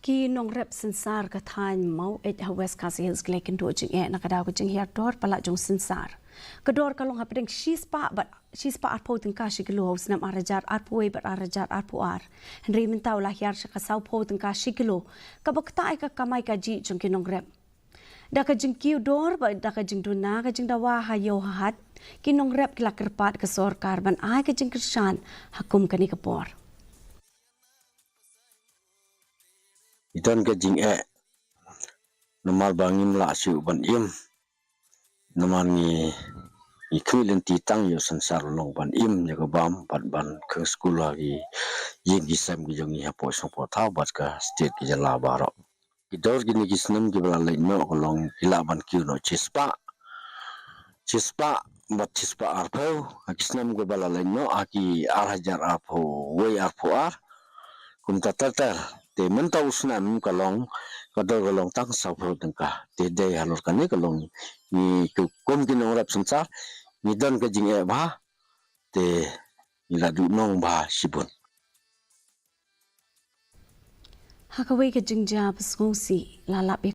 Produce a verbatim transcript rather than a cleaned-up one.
Ki nongrep synsar ka thaiñ Maweit ha West Khasi Hills ki la ïakynduh jingeh na ka daw ka jinghiar dor palat jong synsar. Ka dor ka long hapdeng shispah bad shispah arphew tyngka shi kilo ha u snem ar hajar arphew wei bad ar hajar arphew ar. Hynrei mynta u la hiar sha ka sawphew tyngka shi kilo, kaba ktah ïa ka kamai kajih jong ki nongrep. Da ka jingkiew dor bad da ka jingduna ka jingdawa ha ïew ha hat, ki nongrep ki la kyrpad ka sorkar ban ai ka jingkyrshan ha kum kane ka por. Ngi don ka jingeh namar ba ngim lah shuh ban im. Namar ngi, ngi khmih lynti tang ïa u synsar long ban im ïa ka bam bad ban khang skul ha ki ïing ki sem ki jong ngi hapoh shnong poh thaw bad ka state ka jylla baroh. Ki dor kine ki snem kiba la leit noh ka long ki lah ban kiew noh shispah, shispah bad shispah arphew. Ha ki snem kiba la leit noh, ha ki ar hajar arphew wei arphew ar, kumta ter ter. Te mynta u snem ka long, ka dor ka long tang sawphew tyngka. Te dei halor kane ka long ngi, kum ki nongrep synsar ngi don ka jingeh bha. Te ngi la duh nong bha shibun. Ha kawei ka jingjia ba sngewsih, la lap ïa